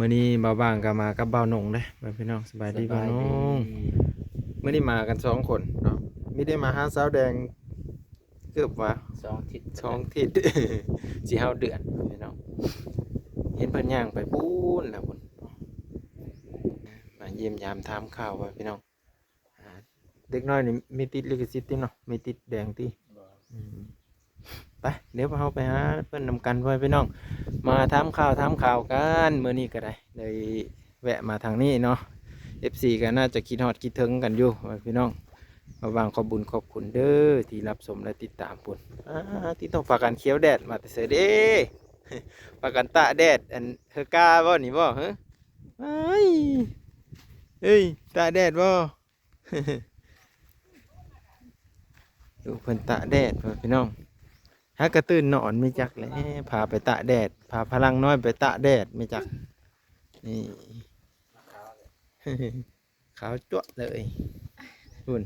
ມື້ນີ້ບ່າວບາງກໍມາກັບບ່າວນົງເດ້ ພີ່ນ້ອງ. ສະບາຍດີ ສະບາຍດີ ບ່າວນົງ. ມື້ນີ້ມາກັນສອງຄົນເນາະ ມີແຕ່ມາຫາສາວແດງເກືອບວ່າ ສອງທິດ ສອງທິດ ຊິຮອດເດືອນ ພີ່ນ້ອງ. ເຫັນເພິ່ນຍ່າງໄປພຸ້ນລະພຸ້ນ ມາຢ້ຽມຢາມຖາມຂ່າວວ່າ ພີ່ນ້ອງ. ອ່າ ເດັກນ້ອຍນີ້ມີຕິດລິຂະສິດຕິເນາະ ມີຕິດແດງຕິ? ບໍ່. ອືມ ໄປ ດຽວເຮົາໄປຫາເພິ່ນນຳກັນ ພໍ່ແມ່ພີ່ນ້ອງ ມາຖາມຂ່າວ ຖາມຂ່າວກັນ. ມື້ນີ້ກໍໄດ້ ໄດ້ແວະມາທາງນີ້ເນາະ ເອັຟຊີກໍໜ້າຈະຄິດຮອດຄິດເຖິງກັນຢູ່ ພໍ່ແມ່ພີ່ນ້ອງ. ກໍຫວັງຂອບບຸນຂອບຄຸນເດີທີ່ຮັບຊົມ ແລະ ຕິດຕາມພຸ້ນ. ອ່າ ຕິດຕ້ອງພາກັນຂຽວແດດມາແຕ່ໃສເດ້ ພາກັນຕາກແດດ ອັນເຮີກາບໍ່ນີ້ບໍ່? ເຮີ ເອີຍ ຕາກແດດບໍ່? ລູກເພິ່ນຕາກແດດ ພໍ່ແມ່ພີ່ນ້ອງ. ຫາກະຕື່ນນອນ ແມ່ນຈັກແຫຼະ ພາໄປຕາກແດດ ພາພະລັງນ້ອຍໄປຕາກແດດ ແມ່ນຈັກ. ນີ້ ຂາວຈັ້ວະເລີຍພຸ້ນ.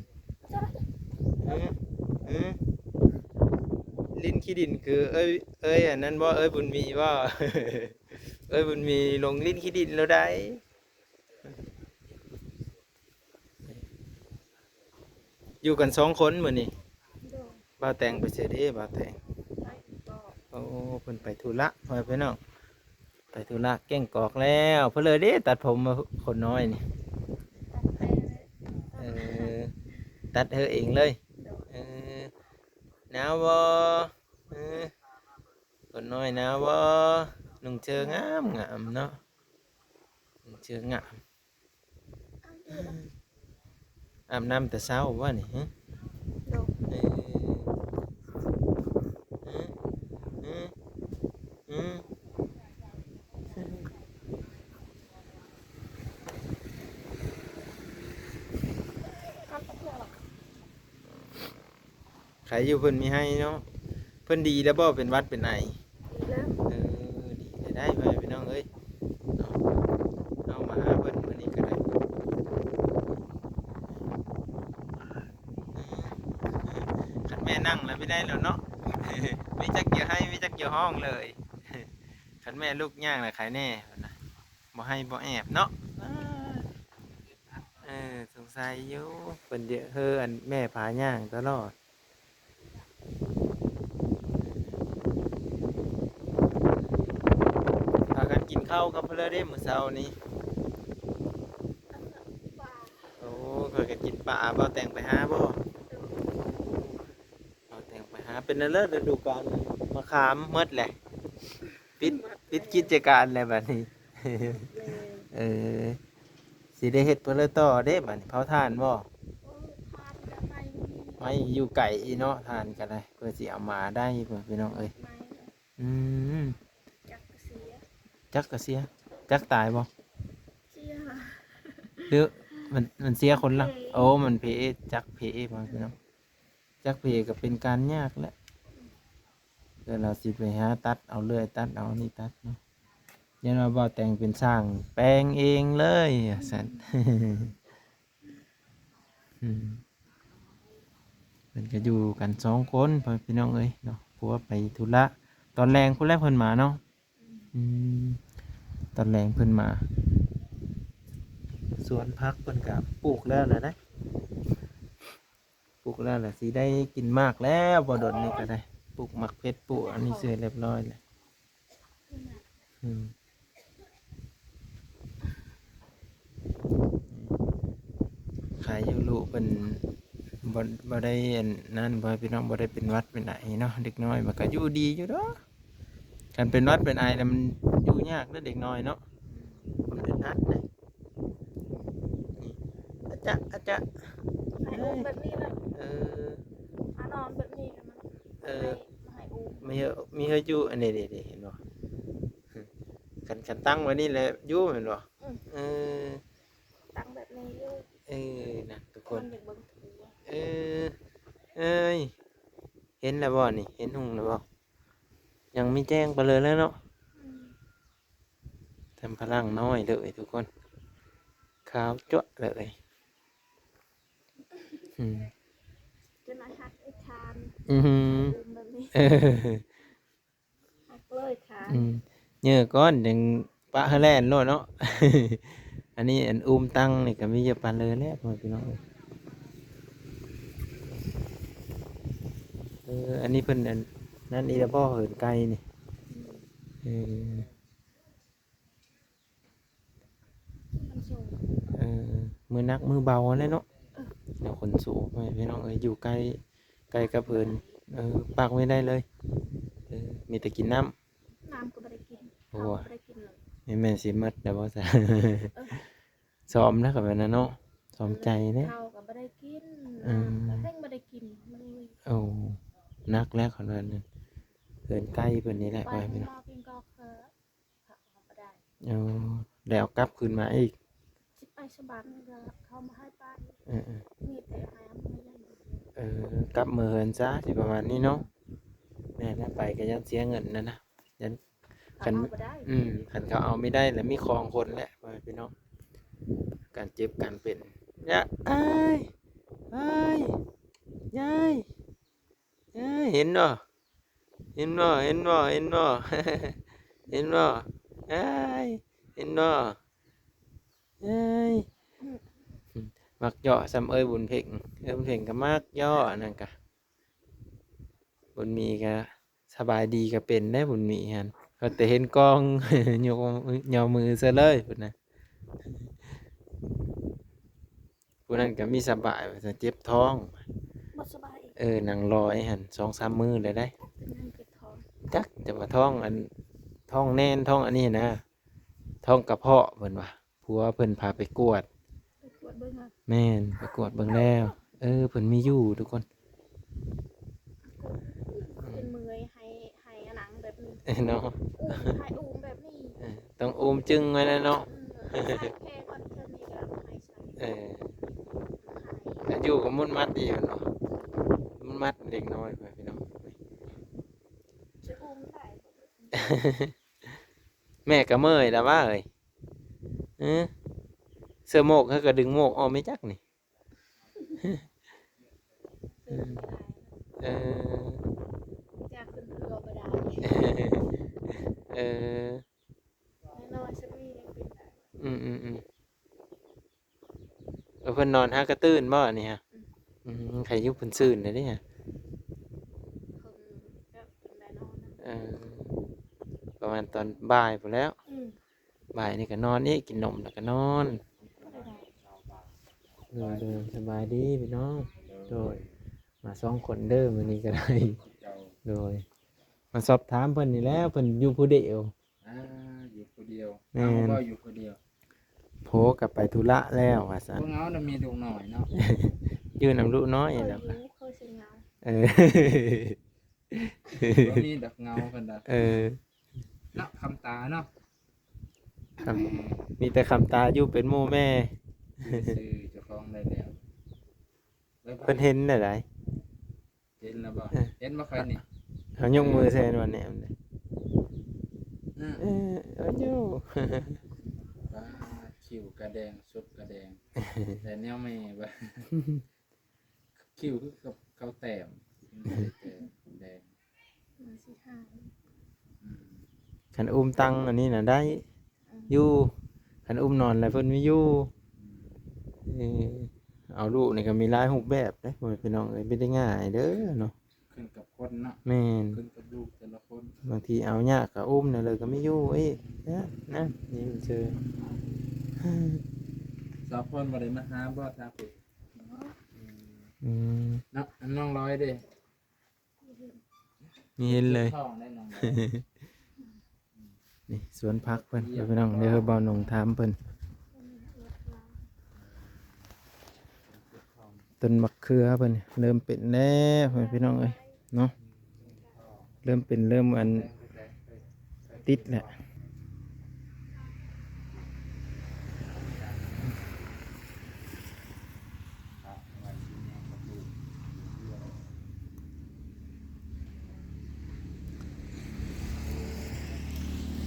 ເອີ ເອີ ຫຼິ້ນຂີ້ດິນຄື ເອີຍ ເອີຍ ອັນນັ້ນບໍ່? ເອີຍບຸນມີບໍ່? ເອີຍບຸນມີລົງຫຼິ້ນຂີ້ດິນແລ້ວໃດ. ຢູ່ກັນສອງຄົນມື້ນີ້. ໂດຍ. ບ່າວແຕງໄປໃສເດ້ ບ່າວແຕງ? ໄປກອກ. ໂອ້ ເພິ່ນໄປທຸລະ ພໍ່ແມ່ພີ່ນ້ອງ ໄປທຸລະແກ້ງກອກແລ້ວ. ເພິ່ນເລີຍເດ້ຕັດຜົມຄົນນ້ອຍນີ້. ຕັດແຕ່ ເອີ ຕັດເຮີເອງເລີຍ. ໂດຍ. ເອີ ໜາວບໍ່? ເອີ ຄົນນ້ອຍໜາວບໍ່? ນຸ່ງເຈີງາມໆເນາະ ນຸ່ງເຈີງາມ. ອາບນ້ຳແຕ່ເຊົ້າບໍ່ນີ້? ຮະ ໂດຍ. ເອີ ອື ອື ອື ໄຄຢູ່ເພິ່ນມີໄຮ່ເນາະ. ເພິ່ນດີແລ້ວບໍ່ ເປັນຫວັດເປັນໄອ? ດີແລ້ວ. ເອີ ດີໄດ້ໆ ພໍ່ແມ່ພີ່ນ້ອງເອີຍເນາະ. ເຮົາມາຫາເພິ່ນມື້ນີ້ກໍໄດ້. ຄັນແມ່ນັ່ງແລ້ວໄປໄດ້ແລ້ວເນາະ ມີຈັກຢາກໄຫ້ ມີຈັກຢາກຮ້ອງເລີຍ. ຄັນແມ່ລຸກຍ່າງແລ້ວໃຄແດ່ ເພິ່ນນະ ບໍ່ໄຫ້ບໍ່ແອບເນາະ. ເອີ ສົງໄສຢູ່ ເພິ່ນເດີ ເຮີ ອັນແມ່ພາຍ່າງຕະຫຼອດ. ພາກັນກິນເຂົ້າກັບເພິ່ນເລີຍເດ້ມື້ເຊົ້ານີ້. ໂອ້ ພາກັນກິນປາ. ບ່າວແຕງໄປຫາບໍ່? ບ່າວແຕງໄປຫາ. ເປັນແນວໃດລະດູການ ມະຂາມໝົດແຫຼະ ປິດ ປິດກິດຈະການແລ້ວບັດນີ້. ເອີ ຊິໄດ້ເຮັດເພິ່ນເລີຍຕໍ່ເດ້ບັດນີ້. ເຜົາຖ່ານບໍ່? ໂອ້ ຖ່ານກໍໄໝ້ ໄໝ້ຢູ່ໄກອີກເນາະ ຖ່ານກໍໄດ້ ເພື່ອຊິເອົາມາໄດ້ ພໍ່ແມ່ພີ່ນ້ອງເອີຍ. ໄໝ້ ອືມ ຈັກກະເສຍ ຈັກກະເສຍ ຈັກຕາຍບໍ່? ເສຍ ຫຼືມັນ ມັນເສຍຄົນລະ ເພ ໂອ້ ມັນເພ ຈັກເພ ພໍ່ແມ່ພີ່ນ້ອງ. ຈັກເພກໍເປັນການຍາກແຫຼະ ເອີ ລາວຊິໄປຫາຕັດເອົາເລື່ອຍ ຕັດເອົາອັນນີ້ຕັດເນາະ. ຢ້ານວ່າບ່າວແຕງເປັນຊ່າງແປງເອງເລີຍວ່າຊັ້ນ. ອືມ ເພິ່ນກໍຢູ່ກັນສອງຄົນ ພໍ່ແມ່ພີ່ນ້ອງເອີຍເນາະ ຜົວໄປທຸລະ ຕອນແລງພຸ້ນແຫຼະເພິ່ນມາເນາະ. ອືມ ຕອນແລງເພິ່ນມາ. ສວນຜັກເພິ່ນກໍປູກແລ້ວແຫຼະນະ ປູກແລ້ວແຫຼະ ຊິໄດ້ກິນໝາກແລ້ວ ບໍ່ດົນນີ້ກໍໄດ້. ປູກໝາກເຜັດ ປູກອັນນີ້ເສີຍຮຽບຮ້ອຍແລ້ວ. ອືມ ໄຄຢູ່ລູກເພິ່ນບໍ່ ບໍ່ໄດ້ອັນນັ້ນ ພໍ່ແມ່ພີ່ນ້ອງ ບໍ່ໄດ້ເປັນຫວັດເປັນໄອເນາະ. ເດັກນ້ອຍມັນກໍຢູ່ດີຢູ່ດອກ ຄັນເປັນຫວັດເປັນໄອແລ້ວມັນຢູ່ຍາກເດີເດັກນ້ອຍເນາະ ມັນອຶດອັດເດ້. ນີ້ ອະຈະ ອະຈະ ໃຫ້ອຸ້ມແບບນີ້ແຫຼະ. ເອີ ມານອນແບບນີ້ແລ້ວມັນ ເອີ ໃຫ້ ໃຫ້ອຸ້ມ ມີເຮີ ມີເຮີຢູ່ ອັນນີ້ເດ້ ເຫັນບໍ່? ຄັນ ຄັນຕັ້ງໄວ້ນີ້ແຫຼະຢູ່ແມ່ນບໍ່? ອືມ ເອີ ຕັ້ງແບບນີ້ຢູ່. ເອີ ນັ້ນທຸກຄົນ ຄົນຢາກເບິ່ງທົ່ວ. ເອີ ເອີຍ ເຫັນແລ້ວບໍ່ນີ້? ເຫັນຮຸ່ງແລ້ວບໍ່? ຍັງມີແຈ້ງປະເລີຍແຫຼະເນາະ. ອືມ ທຳພະລັງນ້ອຍເລີຍທຸກຄົນ ຂາວຈັ້ວະເລີຍ. ອືມ ຈົນວ່າຮັກໄອ້ທານ. ອືມ ແບບນີ້ ເອີ ຮັກເລີຍທານ. ອືມ ເຍີກ່ອນຈັ່ງ ປະໃຫ້ແລ່ນໂລດເນາະ. ອັນນີ້ອັນອູມຕັງນີ້ກໍມີຢູ່ປານເລີແຫຼະ ພໍ່ແມ່ພີ່ນ້ອງເອີຍ. ເອີ ອັນນີ້ເພິ່ນອັນນັ້ນອີກແລ້ວບໍ່ ເຫີນໄກ່ນີ້? ເອີ ມັນສູງ ເອີ ມືໜັກມືເບົາຫັ້ນແຫຼະເນາະ. ເອີ ແນວຂົນສູງ ພໍ່ແມ່ພີ່ນ້ອງເອີຍ ຢູ່ໃກ້ ໃກ້ກັບເພິ່ນ. ເອີ ປາກໄວ້ໄດ້ເລີຍ. ເອີ ມີແຕ່ກິນນ້ຳ ນ້ຳກໍບໍ່ໄດ້ກິນ ໂອ້ ເຂົ້າກໍບໍ່ໄດ້ກິນເລີຍ. ແມ່ນ ແມ່ນຊິໝົດແລ້ວບໍ່ຊະ? ເອີ ຊ້ອມນະ ກໍແມ່ນນະເນາະ ຊ້ອມໃຈເດ້. ເຂົ້າກໍບໍ່ໄດ້ກິນ ອືມ ນ້ຳກໍແຮງບໍ່ໄດ້ກິນເລີຍ. ໂອ້ ໜັກແລ້ວຂະໜາດນັ້ນ. ເຮືອນໃກ້ເພິ່ນນີ້ແຫຼະ ໄປ ວ່າພີ່ນ້ອງ ກິນກໍເຄີ ເຂົ້າກໍບໍ່ໄດ້. ໂອ້ ແລ້ວກັບຄືນມາອີກ ຊິໄປສະຫວັນກໍເຂົາບໍ່ໃຫ້ໄປ. ເອີໆ ມີແຕ່ໃຫ້ເອົາເມືອຢ່າງດຽວ. ເອີ ກັບເມືອເຮືອນຊະ ຊິປະມານນີ້ເນາະ. ແມ່ນແຫຼະ ໄປກໍຢ້ານເສຍເງິນນັ້ນນະ ຢ້ານ ຄັນ ເຂົາເອົາບໍ່ໄດ້ ອືມ ຄັນເຂົາເອົາບໍ່ໄດ້ ແລ້ວມີຂອງຄົນແຫຼະ ພໍ່ແມ່ພີ່ນ້ອງ. ການເຈັບການເປັນ ຍາ ອ້າຍ ອ້າຍ ຍາຍ ຍາຍ ເຫັນບໍ່ ເຫັນບໍ່ ເຫັນບໍ່ ເຫັນບໍ່ ເຫັນບໍ່ ອ້າຍ ເຫັນບໍ່ ອ້າຍ. ມັກເຍາະສ່ຳເອີຍບຸນເພັງ ເອີຍບຸນເພັງກໍມັກເຍາະ ອັນນັ້ນກະ ບຸນມີກະ ສະບາຍດີກໍເປັນໄດ໋ ບຸນມີຫັ້ນ ກໍແຕ່ເຫັນກ້ອງ ຍົກ ຍໍມືໃສ່ເລີຍພຸ້ນນະ. ຜູ້ນັ້ນກໍມີສະບາຍວ່າຊັ້ນ ເຈັບທ້ອງ ບໍ່ສະບາຍ. ເອີ ນັ່ງລອຍຫັ້ນສອງສາມມື້ແລ້ວໄດ໋ ຍັງເຈັບທ້ອງ. ຈັກ ແຕ່ວ່າທ້ອງອັນ ທ້ອງແໜ້ນ ທ້ອງອັນນີ້ນະ ທ້ອງກະເພາະເພິ່ນວ່າ ຜົວເພິ່ນພາໄປກວດ ໄປກວດເບິ່ງຫາ. ແມ່ນ ໄປກວດເບິ່ງແລ້ວ ເອີ ເພິ່ນມີຢູ່ທຸກຄົນ. ເປັນເມື່ອຍ ໃຫ້ ໃຫ້ອັນໜັງແບບນີ້ ເອີ ເນາະ ອຸ້ມ ໃຫ້ອຸ້ມແບບນີ້ ເອີ ຕ້ອງອຸ້ມຈຶ່ງໄວ້ແລ້ວເນາະ. ອືມ ໃສ່ແພກ່ອນ ເທື່ອນີ້ກໍໃຫ້ໃສ່ ເອີ ໃຫ້ ຢູ່ກັບມົນມັດອີກເນາະ ມົນມັດເດັກນ້ອຍ ພີ່ນ້ອງ. ຈະອຸ້ມໄດ້ບໍ່? ແມ່ກໍເມື່ອຍແລ້ວຫວາເອີຍ. ເອີ ເສື້ອໂມກ ເຮົາກໍດຶງໂມກອອກແມ່ນຫຍັງນີ້? ເອີ ຢາກຂຶ້ນເຮືອບໍ່ໄດ້ ເອີ ນ້ອຍໆ ຊຳນີ້ຍັງເປັນໄດ້. ອືມໆໆ ເອີ ເພິ່ນນອນຫາກະຕື່ນບໍ່ອັນນີ້ຮະ? ອືມ ອືມ ໃຄຢູ່ ເພິ່ນຊື່ນແລ້ວເດ້ ເພິ່ນກໍເພິ່ນໄດ້ນອນນະ. ເອີ ປະມານຕອນບ່າຍພຸ້ນແລ້ວ. ອືມ ບ່າຍນີ້ກໍນອນອີກ ກິນນົມແລ້ວກໍນອນ. ໂດຍ ໂດຍ ສະບາຍດີພີ່ນ້ອງ. ໂດຍ ມາສອງຄົນເດີມື້ນີ້ກໍໄດ້. ໂດຍ ມາສອບຖາມເພິ່ນນີ້ແຫຼະ ເພິ່ນຢູ່ຜູ້ດຽວ. ອ່າ ຢູ່ຜູ້ດຽວ. ແມ່ນ ເຮົາກໍຢູ່ຜູ້ດຽວ. ຜົວກໍໄປທຸລະແລ້ວວ່າຊັ້ນ. ບໍ່ເຫງົານຳມີລູກນ້ອຍເນາະ ຢູ່ນຳລູກນ້ອຍແລ້ວ. ເອີ ເຂົາຊິເຫງົາ ເອີ ບໍ່ມີດອກເຫງົາເພິ່ນດອກ. ເອີ ເນາະ ຄຳຕາເນາະ ຄຳ ມີແຕ່ຄຳຕາຢູ່ເປັນໝູ່ແມ່. ຊື່ເຈົ້າຂອງໄດ້ແລ້ວ. ເພິ່ນເຫັນແນວໃດ? ເຫັນແລ້ວບໍ່? ເອີ ເຫັນບໍ່ຂ້ອຍນີ້? ເຮົາຍົກມືໃສ່ວ່າແນມເດ້. ອືມ ເອີ ເອີ ໂຍ ປາ ຄິ້ວກະແດງ ສົບກະແດງ ແຕ່ແນວແມ່ວ່າ ຄິ້ວຄືກັບເຂົາແຕ້ມ ແຕ້ມແດງ ມັນຊິຫາຍ. ອືມ ຄັນອຸ້ມຕັ້ງອັນນີ້ນະໄດ້ ອືມ ຢູ່ ຄັນອຸ້ມນອນແລ້ວເພິ່ນມີຢູ່. ອືມ ເອີ ເອົາລູກນີ້ກໍມີຫຼາຍຮູບແບບເດ້ ພໍ່ແມ່ພີ່ນ້ອງເອີຍ ບໍ່ໄດ້ງ່າຍເດີເນາະ. ຂຶ້ນກັບຄົນເນາະ. ແມ່ນ ຂຶ້ນກັບລູກແຕ່ລະຄົນ ບາງທີເອົາຍາກກໍອຸ້ມແນວເລີຍກໍມີຢູ່ອີກ. ນະ ນະ ນີ້ມັນຊື່ ສາວພອນບໍ່ໄດ້ມາຫາບໍ່ທາງພີ້? ອືມ ອືມ ເນາະ ອັນນ້ອງລອຍເດ້? ມີເຫັນເລີຍ ທ້ອງໄດ້ນ້ອງລອຍ. ນີ້ສວນຜັກເພິ່ນ ພີ່ນ້ອງ ດຽວເຮົາບ່າວໜຸ່ງຖາມເພິ່ນ. ຕົ້ນບັກເຂືອເພິ່ນເລີ່ມເປັນແລ້ວ ພີ່ນ້ອງເອີຍເນາະ ເລີ່ມເປັນ ເລີ່ມອັນ ຕິດແລ້ວ.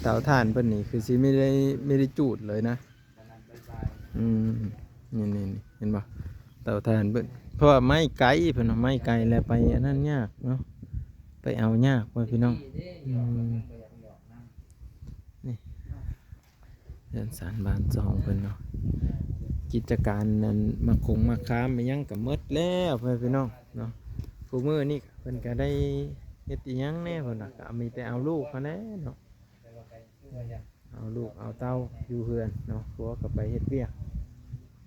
ເຕົາຖ່ານເພິ່ນນີ້ຄືຊິມີໄດ້ ມີໄດ້ຈູດເລີຍນະ. ອືມ ນີ້ໆ ນີ້ ເຫັນບໍ່ ເຕົາຖ່ານເພິ່ນ ເພາະວ່າໄມ້ໄກ ເພິ່ນວ່າໄມ້ໄກແລ້ວໄປອັນນັ້ນຍາກເນາະ ໄປເອົາຍາກວ່າ ພີ່ນ້ອງ. ອືມ ນີ້ ເຮືອນຊານບ້ານຊ່ອງເພິ່ນເນາະ ກິດຈະການນັ້ນ ໝາກຄົງໝາກຄາມອີ່ຫຍັງກໍໝົດແລ້ວ ພໍ່ແມ່ພີ່ນ້ອງເນາະ. ຄູ່ມື້ນີ້ເພິ່ນກໍໄດ້ເຮັດອີ່ຫຍັງແດ່ ເພິ່ນວ່າ ກໍມີແຕ່ເອົາລູກເທົ່ານັ້ນແຫຼະເນາະ ເອົາລູກເອົາເຕົ້າຢູ່ເຮືອນເນາະ ຜົວກໍໄປເຮັດວຽກ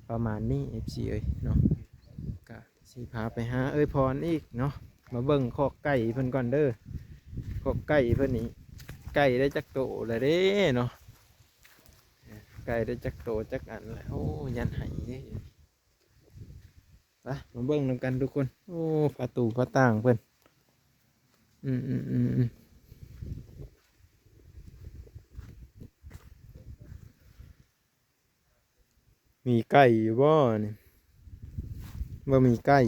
ປະມານນີ້ ເອັຟຊີ ເອີຍເນາະ. ກໍ ຊິພາໄປຫາເອື້ອຍພອນອີກເນາະ ມາເບິ່ງຄອກໄກ່ເພິ່ນກ່ອນເດີ. ຄອກໄກ່ເພິ່ນນີ້ ໄກ່ໄດ້ຈັກໂຕແລ້ວເດ້ເນາະ ໄກ່ໄດ້ຈັກໂຕຈັກອັນແລ້ວ. ໂອ້ ຢ້ານໄຫ້ເດ້. ໄປ ມາເບິ່ງນຳກັນທຸກຄົນ. ໂອ້ ປະຕູປະຕ່າງເພິ່ນ ອືມໆໆໆ ມີໄກ່ຢູ່ບໍ່ນີ້? ບໍ່ມີໄກ່.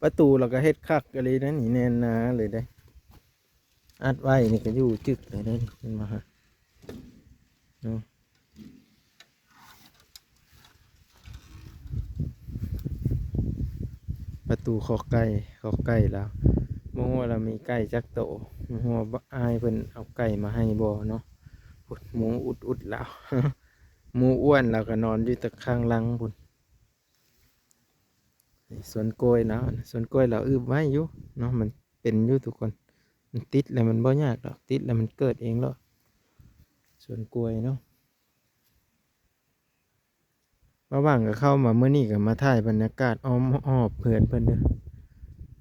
ປະຕູລາວກໍເຮັດຄັກອີ່ຫຼີເດ້ນີ້ ແໜ້ນໜາເລີຍເດ້. ອັດໄວ້ນີ້ກໍຢູ່ຈຶກເລີຍເດ້ ເຫັນບໍ່ຮະ ເນາະ. ປະຕູຄອກໄກ່ ຄອກໄກ່ລາວ ບໍ່ຮູ້ວ່າລາວມີໄກ່ຈັກໂຕ ບໍ່ຮູ້ວ່າອ້າຍເພິ່ນເອົາໄກ່ມາໃຫ້ບໍ່ເນາະ. ພຸ້ນ ໝູອຸດໆລາວ ໝູອ້ວນລາວກໍນອນຢູ່ແຕ່ຂ້າງຫຼັງພຸ້ນ. ນີ້ສວນກ້ວຍລາວ ສວນກ້ວຍລາວອຶບໄວ້ຢູ່ເນາະ ມັນເປັນຢູ່ທຸກຄົນ ມັນຕິດແລ້ວມັນບໍ່ຍາກດອກ ຕິດແລ້ວມັນເກີດເອງໂລດ ສວນກ້ວຍເນາະ. ບ່າວຫວ່າງກໍເຂົ້າມາມື້ນີ້ ກໍມາຖ່າຍບັນຍາກາດອ້ອມຮອບເຮືອນເພິ່ນເດີ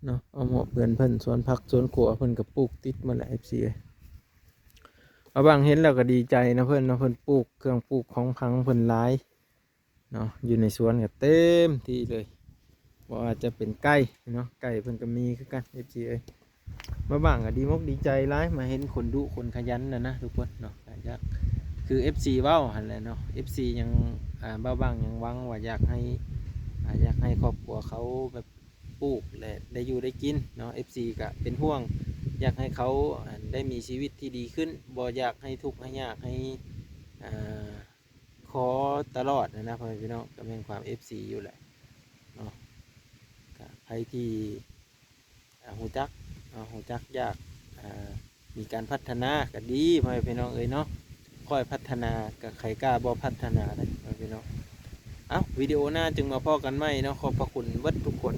ເນາະ ອ້ອມຮອບເຮືອນເພິ່ນ ສວນຜັກສວນຂົວເພິ່ນກໍປູກຕິດໝົດແຫຼະ ເອັຟຊີ ເອີຍ. ບ່າວຫວ່າງເຫັນແລ້ວກໍດີໃຈນຳເພິ່ນເນາະ ເພິ່ນປູກເຄື່ອງປູກຂອງຝັງເພິ່ນຫຼາຍ ເນາະ ຢູ່ໃນສວນກໍເຕັມທີ່ເລີຍ ບໍ່ວ່າຈະເປັນໄກ່ເນາະ ໄກ່ເພິ່ນກໍມີຄືກັນ ເອັຟຊີ ເອີຍ. ບ່າວຫວ່າງກໍດີມົກດີໃຈຫຼາຍ ມາເຫັນຄົນດຸຄົນຂະຫຍັນນະນະ ທຸກຄົນເນາະ ກໍຢາກ ຄື ເອັຟຊີ ເວົ້າຫັ້ນແຫຼະເນາະ ເອັຟຊີ ຍັງ ອ່າ ບ່າວຫວ່າງຍັງຫວັງວ່າຢາກໃຫ້ ອ່າ ຢາກໃຫ້ຄອບຄົວເຂົາແບບ ປູກ ແລະ ໄດ້ຢູ່ໄດ້ກິນເນາະ ເອັຟຊີ ກໍເປັນຫ່ວງ ຢາກໃຫ້ເຂົາ ອັນ ໄດ້ມີຊີວິດທີ່ດີຂຶ້ນ ບໍ່ຢາກໃຫ້ທຸກໃຫ້ຍາກ ໃຫ້ ອ່າ ຂໍຕະຫຼອດນະນະ ພໍ່ແມ່ພີ່ນ້ອງ ກໍແມ່ນຄວາມ ເອັຟຊີ ຢູ່ແຫຼະເນາະ. ກໍໃຜທີ່ ອ່າ ຮູ້ຈັກເນາະ ຮູ້ຈັກຢາກ ອ່າ ມີການພັດທະນາກໍດີ ພໍ່ແມ່ພີ່ນ້ອງເອີຍເນາະ ຂ້ອຍພັດທະນາກໍໃຜກ້າບໍ່ພັດທະນາເດ້ ພໍ່ແມ່ພີ່ນ້ອງ. ເອົ້າ ວິດີໂອໜ້າຈຶ່ງມາພໍ້ກັນໃໝ່ເນາະ ຂອບພະຄຸນເບິດທຸກຄົນ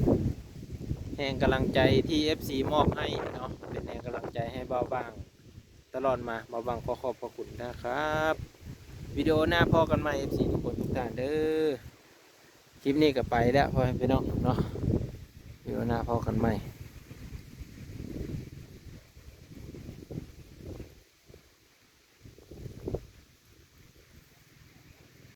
ແຮງກຳລັງໃຈທີ່ ເອັຟຊີ ມອບໃຫ້ເນາະ ເປັນແຮງກຳລັງໃຈໃຫ້ບ່າວຫວ່າງຕະຫຼອດມາ ບ່າວຫວ່າງຂໍຂອບພະຄຸນນະຄັບ. ວິດີໂອໜ້າພໍ້ກັນໃໝ່ ເອັຟຊີ ທຸກຄົນທຸກທ່ານເດີ. ຄລິບນີ້ກໍໄປແລ້ວ ພໍ່ແມ່ພີ່ນ້ອງເນາະ ວິດີໂອໜ້າພໍ້ກັນໃໝ່.